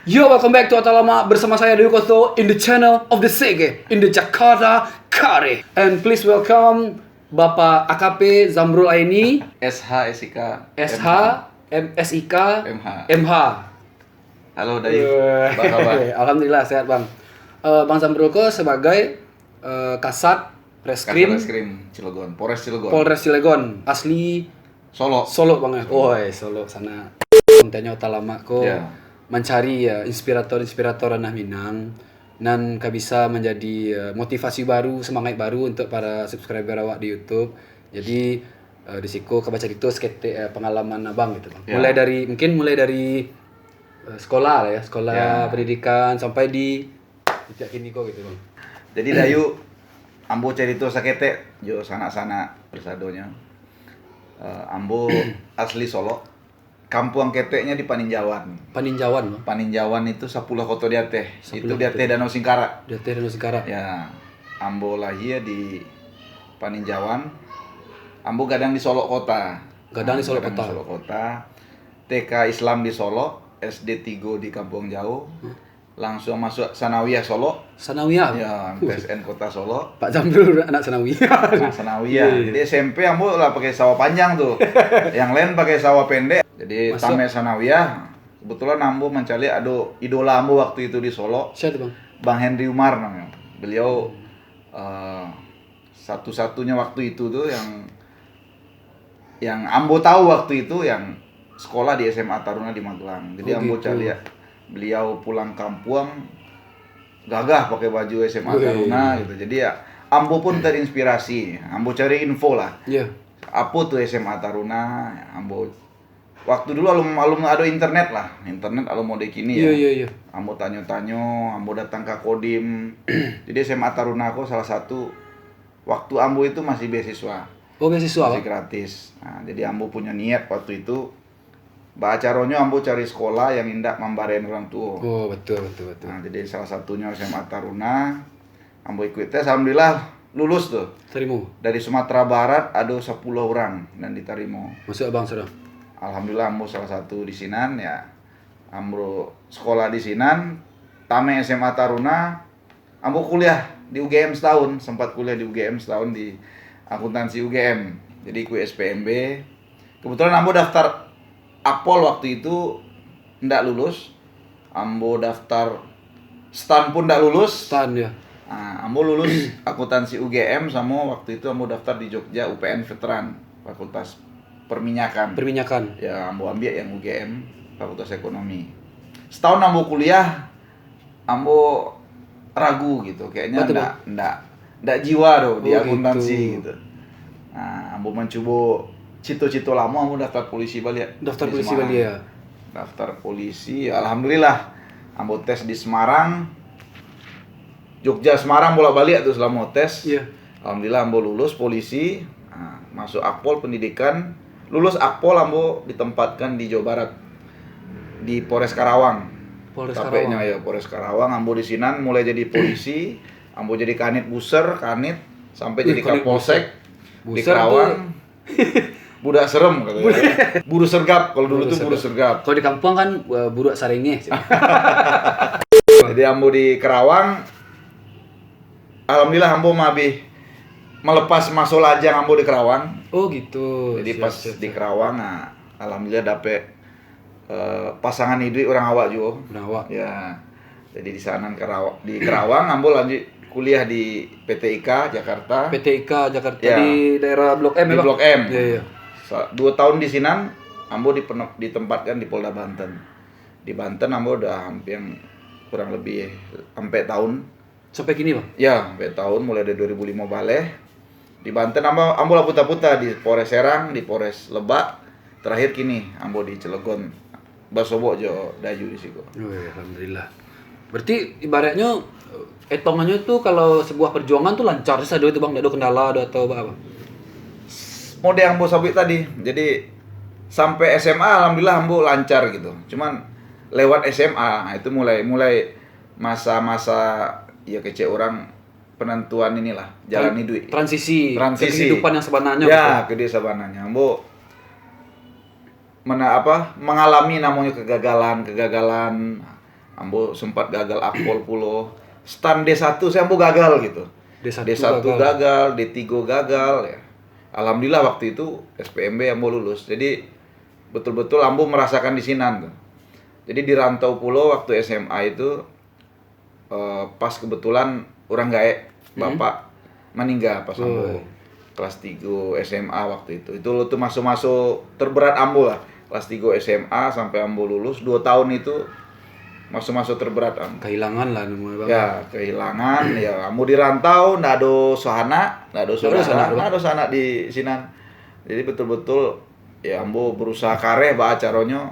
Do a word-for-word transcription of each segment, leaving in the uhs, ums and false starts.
Yo, welcome back to Atalamak bersama saya Dayu Koto in the channel of the Sege in the Jakarta Kare. And please welcome Bapak A K P Zamrul Aini, S H, S I K, S H, M H. M-, S I K, M H. M H. Halo, Dayu. Eh, apa kabar? Alhamdulillah, sehat, Bang. Eh, Bang Zamrul ko sebagai, eh, Kasat Reskrim Kasat Reskrim Cilegon, Polres Cilegon. Polres Cilegon, asli Solok. Solok, Bang, ya? Solok. Oi, Solok sana. Kontennya Atalamak ko Ya. mencari, ya, inspirator-inspirator ranah Minang, nan ka bisa manjadi, eh, motivasi baru, semangat baru untuk para subscriber awak di YouTube. Jadi, eh, di siko ka bacarito saketek, eh, pangalaman abang gitu, Bang. Ya. Mulai dari, mungkin mulai dari, eh, sekolah lah ya, sekolah Ya. pendidikan sampai di titik kini ko gitu, Bang. Jadi, Dayu, ambo carito saketek jo sanak-sanak kasadonyo. Eh, ambo asli Solok. Kampuang keteknyo di Paninjauan. Paninjauan, Bang. Paninjauan itu Sapuluah Koto di Ateh. Sapuluah Itu di Koto. Ateh Danau Singkarak. Di Ateh Danau Singkarak. Ya, ambo lahia di Paninjauan. Ambo gadang di Solok Kota. Gadang di Ah, Solok gadang di Kota. Solok Kota. T K Islam di Solok, S D tigo di Kampuang Jauh. Hmm. Langsung masuk Sanawiyah Solok. Sanawiyah? Ya, M T S N Kota Solok. Pak Zamrul anak Sanawiyah. Anak Sanawiyah. Iya, iya. Jadi S M P ambo lah pakai sawah panjang tu. Yang lain pakai sawah pendek. Jadi Masuk. tamat Sanawiyah, kebetulan ambo mancaliak ado idola ambo waktu itu di Solok. Siapa tu, Bang? Bang Henry Umar namanya. Beliau, eh, satu-satunya waktu itu tu yang, yang ambo tahu waktu itu yang sekolah di S M A Taruna di Magelang. Jadi Oh, ambo gitu. caliak beliau pulang kampuang gagah pakai baju S M A Wih. Taruna gitu. Jadi ya ambo pun terinspirasi. Ambo cari info lah. Iya. Apo tu S M A Taruna? Ambo waktu dulu alun, alun ado internet lah. Internet alun mode kini Iya, ya. iya, iya. Ambo tanyo-tanyo, ambo datang ka Kodim. Jadi S M A Taruna ko salah satu waktu ambo itu masih beasiswa. Oh, beasiswa, Masih Bang? gratis. Nah, jadi ambo punya niat waktu itu, baa caronyo ambo cari sekolah yang indak mambarek urang tuo. Oh, betul, betul, betul. Nah, jadi salah satunyo S M A Taruna, ambo ikuik tes, alhamdulillah lulus tu. Tarimo. Dari Sumatera Barat ado sapuluah urang nan ditarimo. Masuk abang sudah? Alhamdulillah ambo salah satu di sinan, ya. Ambo sekolah di sinan, tamat S M A Taruna, ambo kuliah di U G M setahun, sempat kuliah di U G M setahun di akuntansi U G M. Jadi ikuik S P M B. Kebetulan ambo daftar Akpol waktu itu ndak lulus. Ambo daftar STAN pun ndak lulus. STAN, ya. Ah, ambo lulus akuntansi U G M samo waktu itu ambo daftar di Jogja U P N Veteran, Fakultas Perminyakan. Perminyakan. Ya, ambo ambiak yang U G M, Fakultas Ekonomi. Setahun ambo kuliah, ambo ragu gitu. Kayaknya Betul, ndak, Bang. ndak, ndak jiwa doh di Oh, akuntansi gitu. gitu. Nah, ambo mancubo cito-cito lamo, ambo daftar polisi baliak Daftar di polisi Semarang. baliak, ya. Daftar polisi, ya, alhamdulillah. Ambo tes di Semarang, Jogja Semarang bolak-baliak tu selamo tes. Iya. Alhamdulillah ambo lulus polisi, nah, masuk Akpol pendidikan. Lulus Akpol ambo ditempatkan di Jawa Barat, di Polres Karawang. Polres Capeknyo Karawang. ya, Polres Karawang. Ambo di sinan mulai jadi polisi, ambo jadi kanit buser, kanit, sampai Wih, jadi kanit Kapolsek buser. di Buser Karawang. tu Budak serem, katanya. Budak Buru sergap, kalau dulu Buru tu buru sergap. sergap. Kalau di kampuang kan, eh, buruak sarengeh. Jadi ambo di Karawang, alhamdulillah ambo mabih melepas maso lajang ambo di Karawang. Oh, gitu. Jadi Siap, pas siap, di siap. Karawang, ah, alhamdulillah dapek, eh, pasangan iduik urang awak juo. Urang awak. Ya. Jadi di sana Karawa-, di Karawang ambo lanjut kuliah di P T I K Jakarta. P T I K Jakarta Ya. di daerah Blok M, Di ya, Bang? Blok M. Iya, iya. Sa-, dua tahun di sinan, ambo dipene-, ditempatkan di Polda Banten. Di Banten ambo udah hampir kurang lebih ampek tahun. Sampai kini, Bang? Ya, ampek tahun, mulai dari dua ribu lima baleh. Di Banten ambo, ambo lah puta-puta di Polres Serang, di Polres Lebak. Terakhir kini ambo di Cilegon. Basobok jo Dayu di siko. Wih, alhamdulillah. Berarti ibaratnyo, etongannyo tu kalau sebuah perjuangan tu lancar sado itu, Bang, ndak ado kendala, ado atau apa? Model yang ambo sabuik tadi. Jadi sampai S M A alhamdulillah ambo lancar gitu. Cuman lewat S M A, nah, itu mulai, mulai masa-masa, ya, kecek urang, penentuan inilah, jalan Tran-, hiduik. transisi ke Transisi. kehidupan yang sebenarnya Ya, gitu. ke dia sebenarnya. Ambo mana apa, mengalami namonyo kegagalan, kegagalan. Ambo sempat gagal akpol pulo. Stan D satu sajo ambo gagal gitu. D satu D satu gagal. gagal, D tiga gagal, ya. Alhamdulillah waktu itu S P M B ambo lulus. Jadi betul-betul ambo merasakan di sinan tuh. Jadi di rantau pulo waktu S M A itu, eh, pas kebetulan urang gaek, hmm, bapak maningga pas ambo kelas tiga S M A waktu itu. Itu tu maso-maso terberat ambo lah. Kelas tiga S M A sampai ambo lulus, dua tahun itu maso-maso terberat ambo. Kehilangan lah namanya, Bang. Ya, kehilangan, ya, ambo di rantau, ndak ado sanak, ndak ado sanak, ndak ado sanak di sinan. Jadi betul-betul, ya, ambo berusaha kareh baa caronyo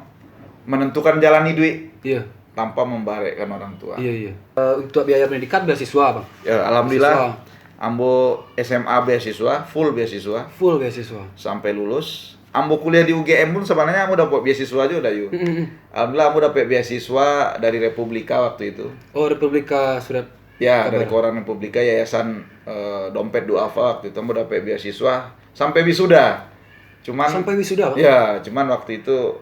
menentukan jalan iduik. Iya. Tanpa membarekkan orang tua. Iya, iya. Eh, untuk biaya pendidikan beasiswa, Bang? Ya, alhamdulillah. Beasiswa. Ambo S M A beasiswa, full beasiswa. Full beasiswa. Sampai lulus. Ambo kuliah di U G M pun sebenarnya ambo dapat beasiswa juga, Dayu. Mm, mm, mm. Alhamdulillah, ambo dapat beasiswa dari Republika waktu itu. Oh, Republika, surat kabar. Ya, dari koran Republika, yayasan, eh, Dompet Duafa waktu itu ambo dapat beasiswa sampai wisuda. Cuman sampai wisuda, Bang? Ya, cuman waktu itu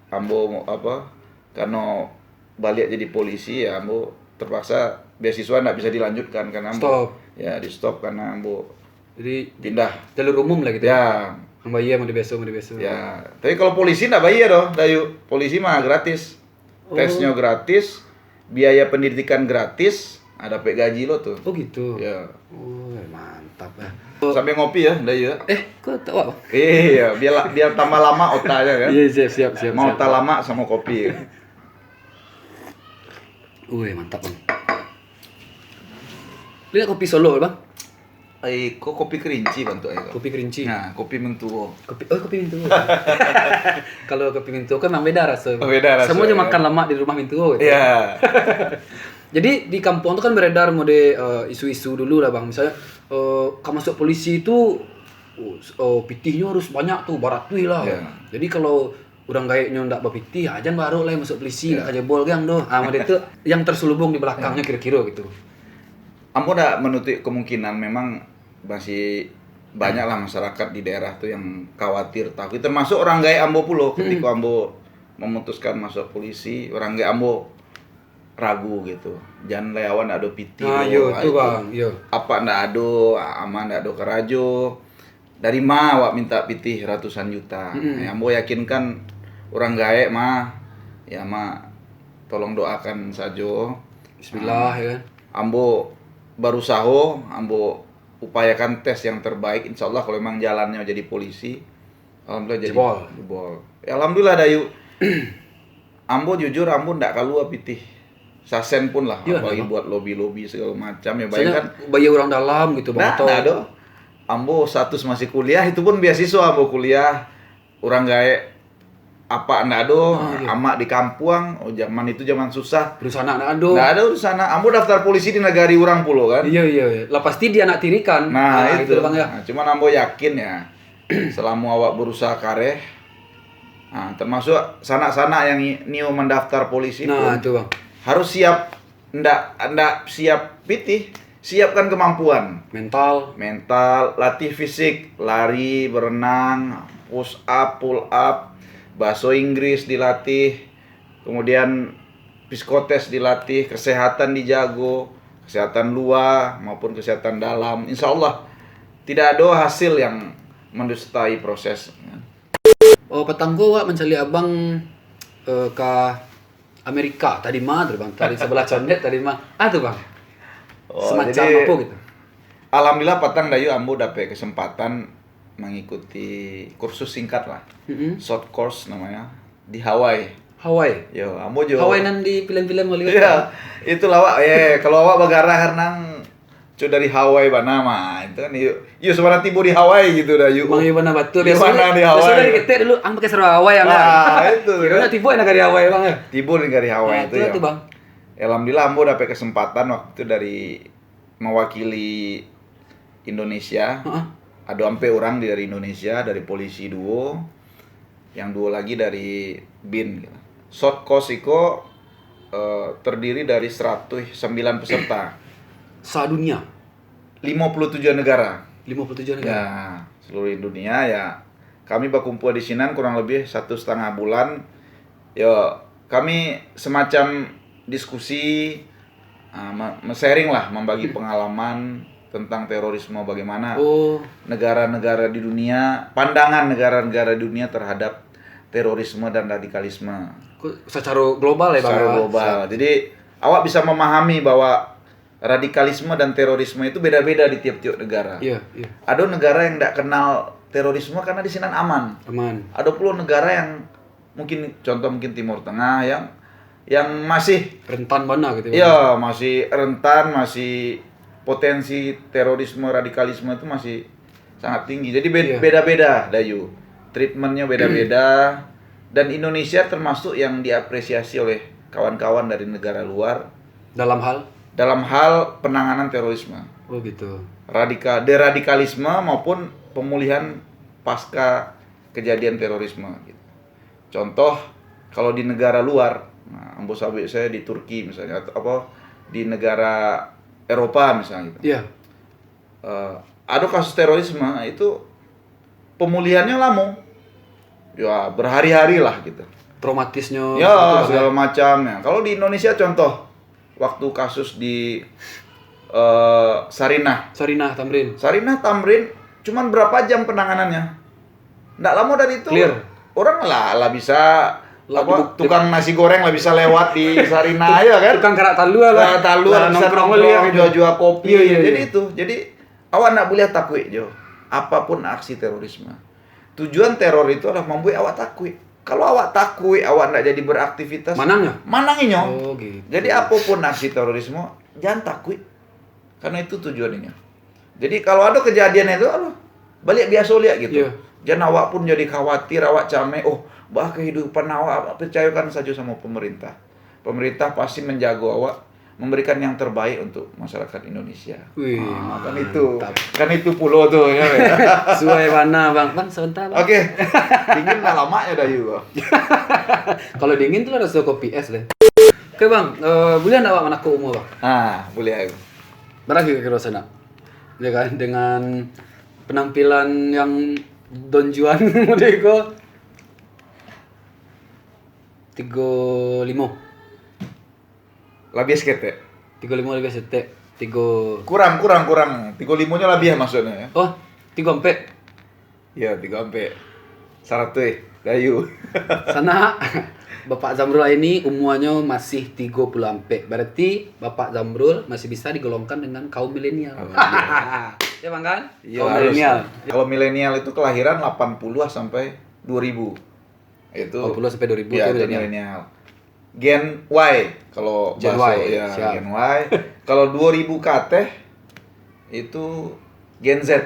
ambo, apa, karena baliak jadi polisi, ya, ambo terpaksa beasiswa ndak bisa dilanjutkan karena ambo, stop. Ya, di-stop karena ambo pindah. Jadi, jalur umum lah gitu. Ya. Yang bayia mode biaso, mode biaso. Ya, tapi kalau polisi ndak bayia doh, Dayu. Polisi mah gratis. Oh. Tesnyo gratis, biaya pendidikan gratis, ah, dapek gaji lo tu. Oh gitu. Ya. Oh, mantap lah. Sambil ngopi ya, Dayu ya. Eh, kok tak apa? Iya, biar, biar tambah lama otaknya kan. Iya, siap, siap, siap. Mau siap. Otak lama sama kopi. Wih, mantap, Bang. Lihat kopi Solo, Bang. Ai, ko kopi kerinci bantuak ai ko. Kopi kerinci. Nah, kopi mintuo. Kopi, oh, kopi mintuo. Kalau kopi mintuo kan memang beda raso. Oh, beda raso, ya. Samo jo makan lamak di rumah mintuo gitu. Iya. Jadi, di kampuang tu kan beredar mode, eh, isu-isu dulu lah, Bang. Misalnya, eh, ka masuak polisi tu, oh, s-, oh, pitihnyo harus banyak tu, baratuih lah. Iya. Jadi, kalau urang gaeknyo ndak bapitih, ah, jan barok lai masuak polisi, ndak ka jebol gang doh. Ah, mode tu yang terselubung di balakangnyo kiro-kiro gitu. Ambo ndak menutup kemungkinan, memang masih banyak lah masyarakat di daerah tu yang khawatir, takut. Termasuk urang gaek ambo pulo, ketiko ambo memutuskan masuak polisi, urang gaek ambo ragu gitu. Jan lai awak ndak ado pitih. Ah, yo, tu, Bang, yo. Apak ndak ado, ama ndak ado karajo. Dari ma awak minta pitih ratusan juta? Mm-mm. Eh, ambo yakinkan urang gaek mah, ya, ma, tolong doakan sajo. Bismillah, ya kan? Ambo barusaho, ambo upayakan tes yang terbaik. Insya Allah kalau memang jalannyo jadi polisi, alhamdulillah jadi jebol. Ya, alhamdulillah, Dayu. Ambo jujur, ambo ndak kalua pitih sasen pun lah, apalagi buat lobi-lobi segalo macam, ya, bayangkan. Bayia urang dalam gitu, Bang, ndak, atau ndak ado. Ambo status masih kuliah, itu pun beasiswa ambo kuliah. Urang gaek apak ndak ado, amak di kampuang, oh, zaman itu zaman susah. Dunsanak ndak ado. Ndak ado dunsanak. Ambo daftar polisi di nagari urang pulo kan. Iya, iya, iya. Lah pasti dianaktirikan. Nah, itu, Bang, ya. Nah, cuman ambo yakin ya, selamo awak berusaha kareh, nah, termasuk sanak-sanak yang i-, nio mandaftar polisi pun, itu, Bang, harus siap, ndak, ndak siap pitih, siapkan kemampuan. Mental. Mental, latih fisik, lari, berenang, push up, pull up, bahasa Inggris dilatih, kemudian psikotes dilatih, kesehatan dijago, kesehatan luar maupun kesehatan dalam. Insya Allah, tidak ada hasil yang mendustai proses. Oh, patang ko awak mancaliak abang, eh, ka Amerika, tadi ma tu, Bang? Tadi sebelah condet, tadi ma. Ah, tu, Bang. Oh, semacam jadi, apa gitu? Alhamdulillah, patang Dayu ambo dapek kesempatan mengikuti kursus singkat lah. Mm-mm. Short course namanya, di Hawaii. Hawaii? Yo, ambo jo. Hawaii nan di film-film Hollywood. Iya, kan? Itulah, Wak. Eh, kalau awak bagarah nang Cuk dari Hawaii bana mah, itu kan, iyo, iyo, sabana tibo di Hawaii gitu dah, yuk. Bang, iyo bana batua. Iyo bana di Hawaii. Biaso dari ketek dulu, ang pakai sarung Hawaii, ang. Ah, itu. Kiro nak tibo nagari Hawaii, Bang, ya? Tibo di nagari Hawaii itu, ya. Ah, tu, Bang. Ya, alhamdulillah, ambo dapet kesempatan waktu itu dari mewakili Indonesia. Heeh. Ado ampek urang dari Indonesia, dari polisi duo, yang duo lagi dari bin. Short course iko, eh, terdiri dari seratus sembilan peserta. Sa-dunia? Lima puluh tujuh negara. Lima puluh tujuh negara. Ya, seluruh dunia, ya. Kami bakumpul di sinan kurang lebih satu setengah bulan. Yo, kami semacam diskusi, ah, ma-, sharing lah, membagi pengalaman tentang terorisme, bagaimana Oh. negara-negara di dunia, pandangan negara-negara di dunia terhadap terorisme dan radikalisme. Ko-, secara global ya, Bang, Secara ya? global. Siap. Jadi, awak bisa memahami bahwa radikalisme dan terorisme itu beda-beda di tiap-tiap negara. Iya, iya. Ada negara yang ndak kenal terorisme karena di sinan aman. Aman. Ada pula negara yang mungkin, contoh mungkin Timur Tengah yang, yang masih Rentan bana gitu, Bang. Ya, masih rentan, masih potensi terorisme, radikalisme itu masih sangat tinggi. Jadi bed-, Iya. beda-beda, Dayu. Treatmentnya beda-beda. Dan Indonesia termasuk yang diapresiasi oleh kawan-kawan dari negara luar Dalam hal? dalam hal penanganan terorisme. Oh, gitu. Radika-, deradikalisme maupun pemulihan pasca kejadian terorisme, gitu. Contoh, kalau di negara luar, nah, ambo sabuik saja di Turki misalnya, atau apa, di negara Eropa misalnya gitu. Iya. Eh, ada kasus terorisme itu pemulihannya lamo. Ya, berhari-hari lah gitu. Traumatisnya Ya, betul, Bang, segala ya. macam ya. Kalau di Indonesia contoh, waktu kasus di, eh, Sarinah. Sarinah Tamrin. Sarinah Tamrin, cuman berapa jam penanganannya? Ndak lamo dari itu, Clear. orang lah, lah bisa, Lah apa, dibuk-, tukang nasi goreng lah bisa lewat di Sarinah, ya kan? Tukang karak talua lah. Karak talua Lah, lah bisa nongkrong nongkrong, liak gitu. jual-jual kopi. Iya, iya, Jadi iya. itu, jadi awak ndak boleh takuik jo, apapun aksi terorisme. Tujuan teror itu adalah mambuek awak takuik. Kalau awak takuik, awak ndak jadi beraktivitas, Manang ya? manang inyo. Oh, gitu. Jadi, apapun aksi terorisme, jangan takuik. Karena itu tujuan inyo. Jadi, kalau ada kejadian itu, aduh, baliak biaso liak gitu. Iya. Jangan awak pun jadi khawatir, awak cameh, "Oh, bah kehidupan awak, awak percayakan saja sama pemerintah. Pemerintah pasti menjago awak, memberikan yang terbaik untuk masyarakat Indonesia." Wih, Ah, kan itu. mantap. Kan itu pulo tu, ya, kan? Suai bana, Bang. Bang, sebentar, Bang. Oke. Dingin lah lamaknya, Dayu. Kalau dingin tu lah raso kopi es deh. Oke, Bang, eh, boleh ndak awak manakuk umua, Bang? Ah, boleh aku. Bara kiro-kiro sanak? Ya kan, dengan penampilan yang Don Juan model ko. Tigo limo. Labiah saketek. Tigo limo labiah saketek. Tigo Kurang, kurang, kurang. Tigo limonyo labiah maksudnyo, ya. Oh, tigo ampek. Ya, tigo ampek. Saratuih. Dayu. Sanak, Bapak Zamrul ini umuanyo masih tigo puluah ampek. Berarti Bapak Zamrul masih bisa digolongkan dengan kaum milenial. Oh, iya. Ya, Bang, kan? Iya, Kaum harus. milenial. Kalau milenial itu kelahiran delapan puluh sampai dua ribu. Itu, Delapan puluh sampai dua ribu ya, tuh itu milenial. milenial. Gen Y, kalau Gen bahaso, Y, ya, siap. Gen Y. Kalau dua ribu ke ateh, itu Gen Z,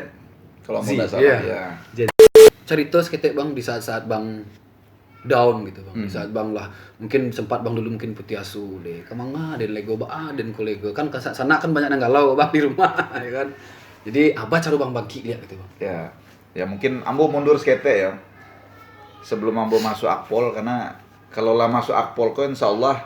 kalau Z, ndak salah, iya. ya. Gen Z. Carito saketek, Bang, di saat-saat Bang down gitu, Bang. Di Hmm. saat Bang lah, mungkin sempat Bang dulu mungkin putuih aso deh. Ka manga den lego, baa den ko lego. Kan ka sa-, sanak kan banyak nan galau, Bang, di rumah, ya kan. Jadi, apa caro Bang bangkik liak gitu, Bang? Ya. Ya, mungkin ambo mundur saketek, ya. Sebelum ambo masuk Akpol, karena kalau lah masuk Akpol ko, insya Allah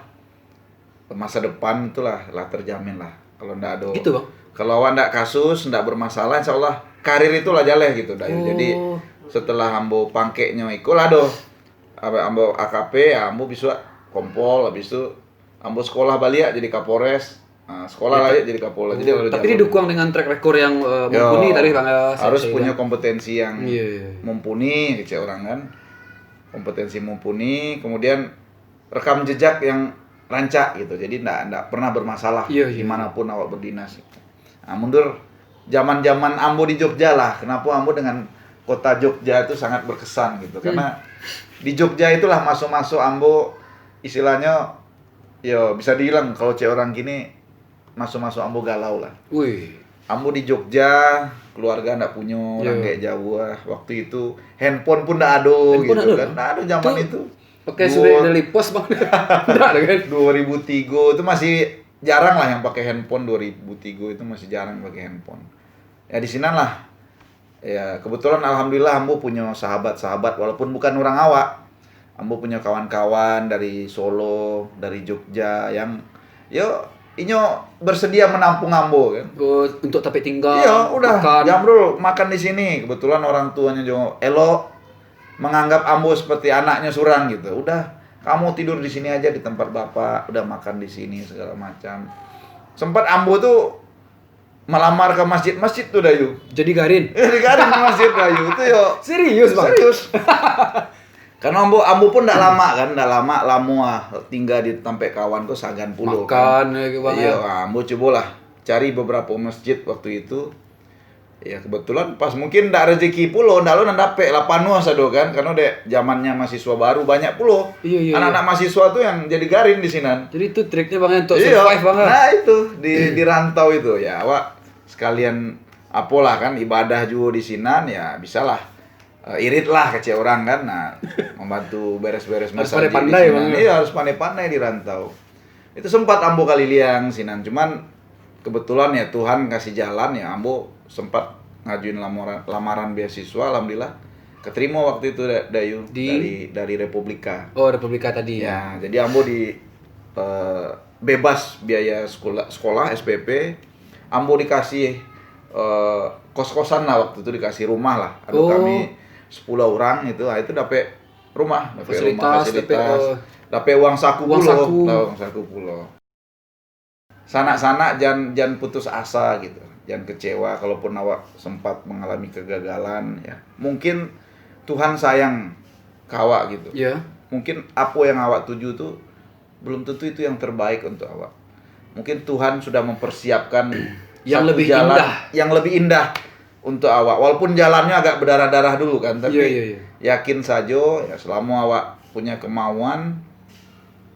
masa depan itulah lah terjamin lah. Kalau ndak ado, Gitu, Bang. kalau awak ndak kasus, ndak bermasalah, insya Allah karir itu lah jaleh gitu, Dayu. Jadi, Oh. setelah ambo pangkeknyo iko lah do. Ambo A K P, ya, ambo bisuak Kompol, habis tu ambo sekolah baliak jadi Kapolres. Ah, sekolah Ya, lah ta-, ya jadi Kapolres. Jadi, Oh, baru tapi jago. didukung dengan track record yang, eh, Yo, mumpuni tadi, Bang, ya, saya, harus saya punya bilang. kompetensi yang Iya, iya, iya. mumpuni, kecek orang kan. Kompetensi mumpuni, kemudian rekam jejak yang rancak gitu. Jadi ndak, ndak pernah bermasalah Iya, iya, iya. dimanapun awak berdinas. Nah, mundur zaman-zaman ambo di Jogja lah. Kenapa ambo dengan kota Jogja itu sangat berkesan gitu? Hmm. Karena di Jogja itulah masuk-masuk ambo, istilahnya, yo, bisa dibilang kalau cek orang kini, masuk-masuk ambo galau lah. Wih. Ambo di Jogja, keluarga ndak punyo, orang Yo. dek jauah. Waktu itu handphone pun ndak ado Handphone gitu ado, kan. Bang? Ndak ado zaman Tuh, itu. pakai Dua surek dari pos, Bang. Ndak ada kan? Dua ribu tiga itu masih jarang lah yang pakai handphone, dua ribu tiga itu masih jarang pakai handphone. Ya, di sinan lah. Ya, kebetulan alhamdulillah ambo punyo sahabat-sahabat, walaupun bukan urang awak. Ambo punyo kawan-kawan dari Solo, dari Jogja yang, yo, inyo bersedia menampung ambo kan. Oh, untuk tapi tinggal, Iya, udah, makan. Jamrul makan di sini. Kebetulan orang tuanya juga elok, menganggap ambo seperti anaknya surang gitu. Udah, "Kamu tidur di sini aja, di tempat bapak, udah makan di sini, segala macam." Sempat ambo tu malamar ka masjid-masjid tu, Dayu. Jadi garin. Eh, di garin masjid, Dayu. Itu yo. Serius, Bang? Serius. Karena ambo, ambo pun ndak lama kan, ndak lama, lamo ah tinggal di tampek kawan tu sagan pulo. Makan, ya, Bang, Iya, ya. Ambo cubolah cari beberapa masjid waktu itu. Ya, kebetulan pas mungkin ndak rezeki pulo, ndak lo nan dapek lah, panuah sado kan, karena dek zamannya mahasiswa baru banyak pulo. Iya, iya, Anak-anak mahasiswa tu yang jadi garin di sinan. Jadi itu triknya, Bang, ya, untuk Iya. Survive, Bang, ya. Nah, itu di di rantau itu ya, awak sekalian apolah kan, ibadah juga di sinan, ya bisalah, eh, irit lah kecek orang kan, nah, membantu beres-beres Harus masajik di pandai-pandai, sinan. Bang, ya. Iya, harus pandai-pandai di rantau. Itu sempat ambo kaliliang sinan, cuman kebetulan ya Tuhan kasih jalan ya, ambo sempat ngajuin lamaran, lamaran beasiswa, alhamdulillah keterima waktu itu, Da- Dayu, Di? dari dari Republika. Oh, Republika tadi. Ya, jadi ambo di eh, bebas biaya sekolah, sekolah S P P. Ambo dikasih eh, kos-kosan lah waktu itu, dikasih rumah lah. Ada Oh. Kami sepuluh orang itu, ah, itu dapat rumah, dapat rumah, Fasilitas, dapat, fasilitas, eh, dapat uang saku uang pulo, saku. Nah, uang saku pulo. Sanak-sanak, jan jan putus asa gitu, jan kecewa kalaupun awak sempat mengalami kegagalan ya. Mungkin Tuhan sayang ka awak gitu. Ya. Mungkin apa yang awak tuju tu belum tentu itu yang terbaik untuk awak. Mungkin Tuhan sudah mempersiapkan Yang satu lebih jalan indah. yang lebih indah untuk awak. Walaupun jalannya agak berdarah-darah dulu kan, tapi Iya, iya, iya. yakin sajo ya, selama awak punya kemauan,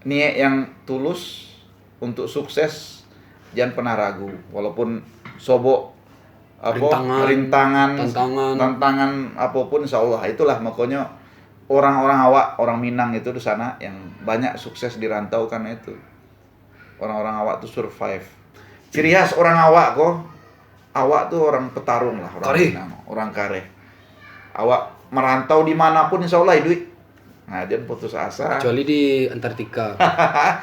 niat yang tulus untuk sukses, jangan pernah ragu. Walaupun sobok apa Rintangan, rintangan, tantangan. tantangan apapun, insya Allah. Itulah makanya orang-orang awak, orang Minang itu di sana yang banyak sukses di rantau karena itu. Orang-orang awak tu survive. Ciri khas orang awak ko, awak tu orang petarung lah, orang Kareh. Minang, orang kareh. Awak merantau di mana pun, insya Allah iduik. Nah, jangan putus asa. Kecuali di Antartika.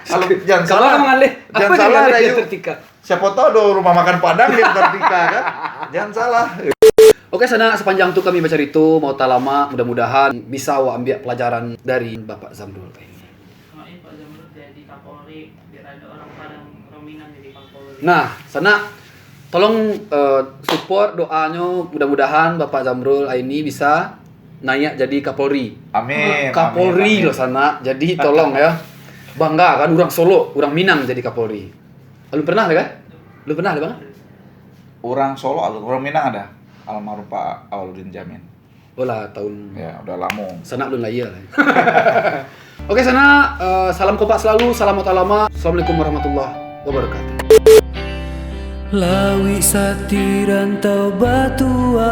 Kalau jangan Kalau salah, mengalih, jangan apa yang salah, mengalih di Dayu. Antartika? Siapa tahu ada rumah makan Padang di Antartika kan? Jangan salah. Oke, sanak, sepanjang tu kami bacarito, mau talamak, mudah-mudahan bisa awak ambiak pelajaran dari Bapak Zamrul ini. Doain Pak Zamrul jadi Kapolri, biar ada orang Padang, orang Minang jadi Kapolri. Nah, sanak, tolong eh, support doanyo, mudah-mudahan Bapak Zamrul ini bisa naik jadi Kapolri. Amin. Kapolri Amin, amin. Loh, sanak. Jadi tolong ya. Bangga kan, urang Solok, urang Minang jadi Kapolri. Belum pernah ada kan? Belum pernah ada, Bang? Orang Solok, orang Minang ada. Almarhum Pak Awaludin Jamin. Oh lah, tahun Ya, udah lama. Sanak belum lahir lah. Oke, sanak, eh, salam kompak selalu, salam otak lama. Assalamualaikum warahmatullahi wabarakatuh. Lawik Sati Rantau Batua.